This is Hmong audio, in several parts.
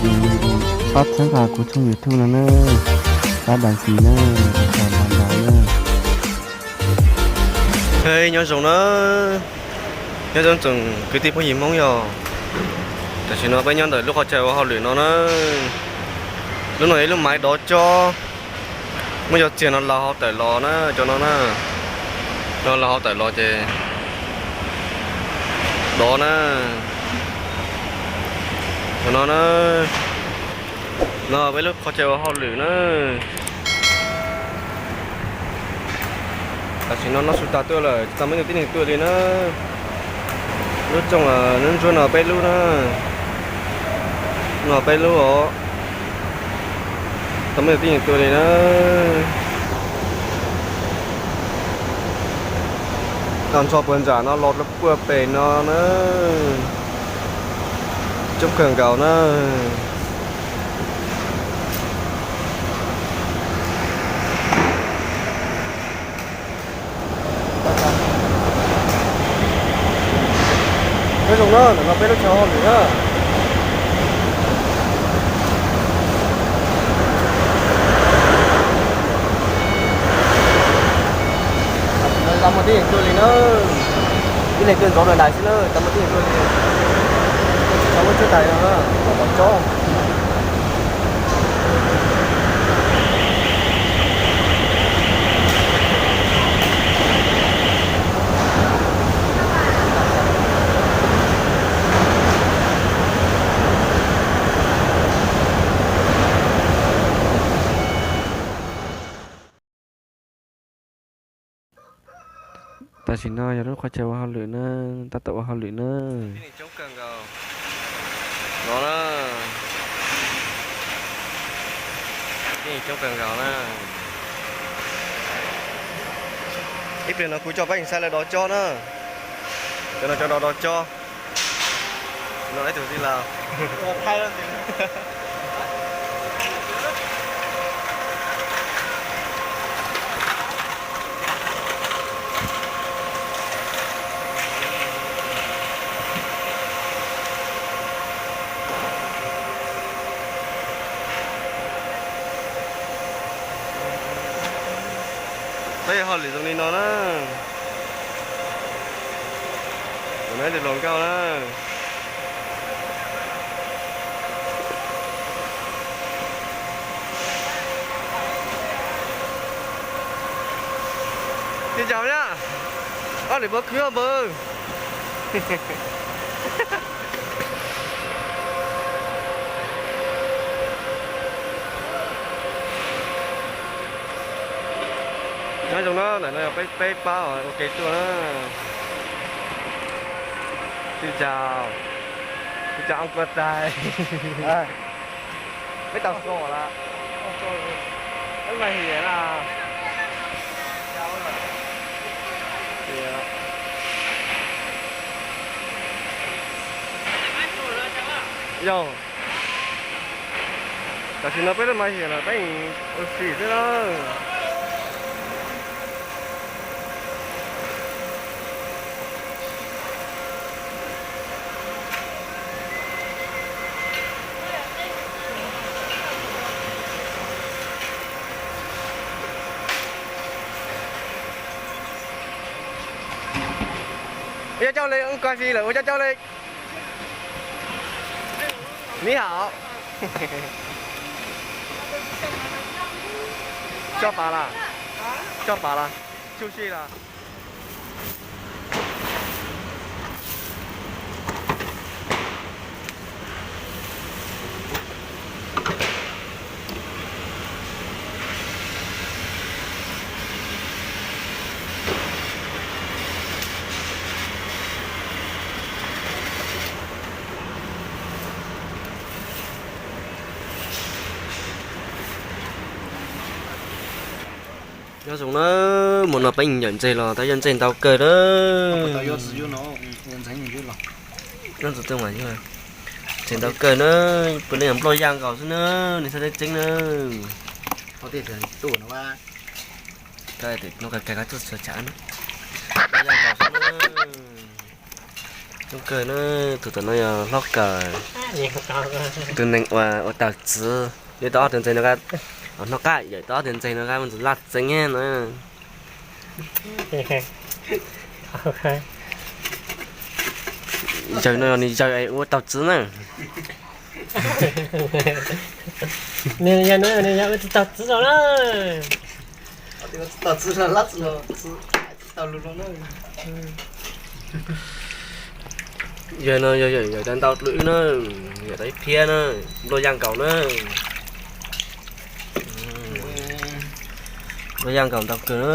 Pab txhawb nqa kuv tshooj YouTube no na, pab đăng ký na, pab đăng ký na. Hej, nyob zoo na, nyob zoo tsoom kwv tij phooj ywg Hmoob yog. Tam sim no peb nyob ntawm lub qhov chaw ua hauj lwm no na. Lub no yog ib lub maiv dov cob, muab cov txiag no laus hauv tawm los na, cov no na, no laus hauv tawm los ces dov na, cov no na. No peb lub qhov chaw ua hauj lwm na. Tam sim no no su tas tuaj lawm, tsis tau muaj ib tug tib neeg tuaj li na. Lub rooj, lub ntsuab no peb lub na, no peb lub os, tsis tau muaj ib tug tib neeg tuaj li na. Tag nrho puag nram no los rau puag pem no na, coob kawg nkaus na. Nyob zoo na, ntawm no peb lub chaw hauj lwm na. Tam sim no tsis tau muaj tib neeg tuaj li na, tib neeg tuaj ntxov dais dais xwb na, tsis tau muaj tib neeg tuaj li. Tsis tau muaj cuab tais no na, los tom tsob. Tam sim no yog lub qhov chaw ua hauj lwm na, tab tom ua hauj lwm na. Tib neeg coob kawg nkaus no na, tib neeg coob kawg nkaus na. Ib pliag no kuv coj peb saib lawv dov cob na. Cov no cov dov dov cob. No ib tug tij laug. Peb hauj lwm zoo li no na. Kuv neb tus hluas nkauj na. Cia caum na, ob lwm puas khwv npawg. Nyob zoo na, ntawm no yog peb pab ua ke tuaj na. Cia caum, cia caum ob kuv tais. Peb tau xo lawm. Peb mas hiam na. Yog, tam sim no peb lub mas hiam lawm, peb ua si xwb na. Ua coj coj li, ua coj coj li. Ni hao. Coj pas las? Coj pas las? Tsuj si las? Nyob zoo na, hmo no peb yawm ntxeg los tab yawm ntxeg ntau kawg na. Ntxeg ntau kawg na, puav leej yog nploj yaj nkaus xwb na, nej saib tseeb tseeb na. Nploj yaj nkaus xwb na. Coob kawg na, tus tom no yog hlob kawm, tus neeg uas ua tau txiv, yawm tau ob tug ntxeeg no, hnub qab yawm tau ob tug ntxeeg no mus ntxiv laj txeev no. Yawg no yog nws yawg es ua tau txiv na. Nws yog no nws yog ua tsis tau txiv los na. Yawg no yog yawm tau ntau dlua wb na, yawm tau ib phiab na, nplua yaj nkaus na. Nplua yaj nkaus ntau kawg na.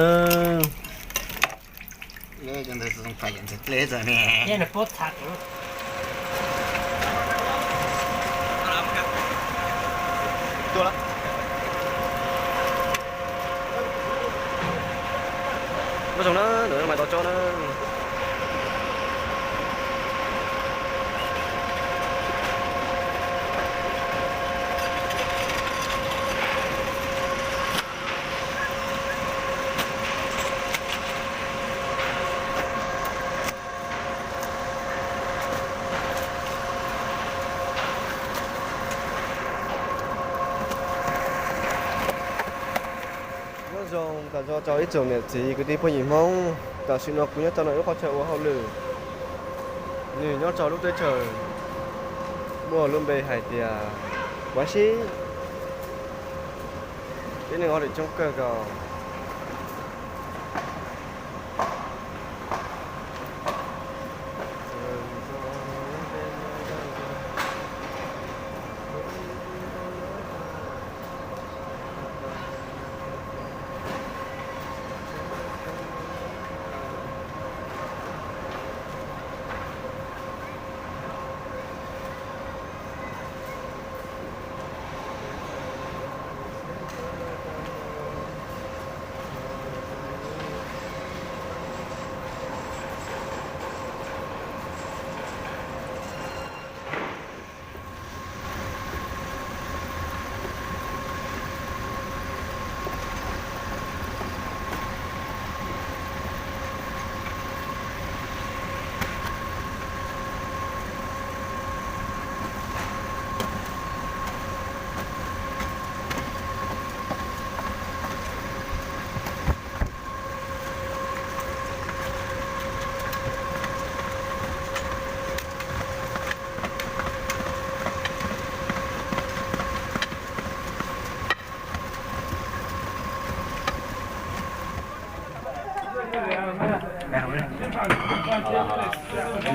Nyob zoo na, ntawm no mas tau tso na. Nyob zoo tas zog rau ib tsoom niam txiv kwv tij phooj ywg Hmoob. Tam sim no kuv nyob rau ntawm lub qhov chaw ua hauj lwm, nws nyob rau lub teb chaws muaj lub npe hais tias Kuav Sib. Tib neeg ua lwm coob kawg nkaus.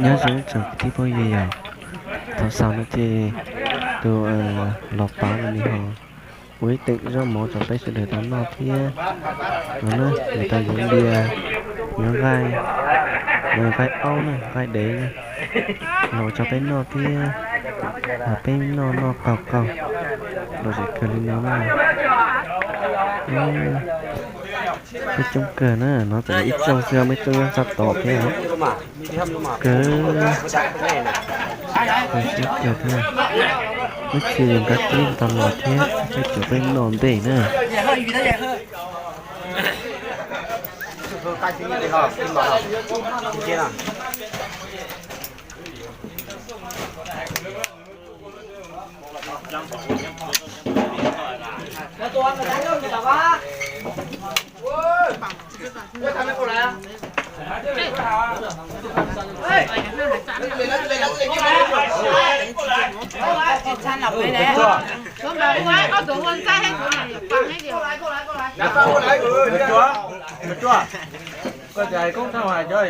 Nyob zoo tsoom kwv tij phooj ywg yom, thaum xaus no ces tus los pav no nws ho ua ib teem zaub mov rau peb sawv daws tau noj thiab no na. Nws tau yuav lias, yuav nqaij, yuav nqaij aub na, nqaij dev na, los ua rau peb noj thiab. Peb noj noj qaug qaug lom zem kawg li no na. Peb coob kawg na, no tseem ib tsoom xwb, peb tsoom nyob sab tod thiab. Kawg, kawg siab kawg thiab. Ib txhia yog nkag tib tau los thiab, peb tsuas peb noj ntej na. Koj tias koob thauj hais cov.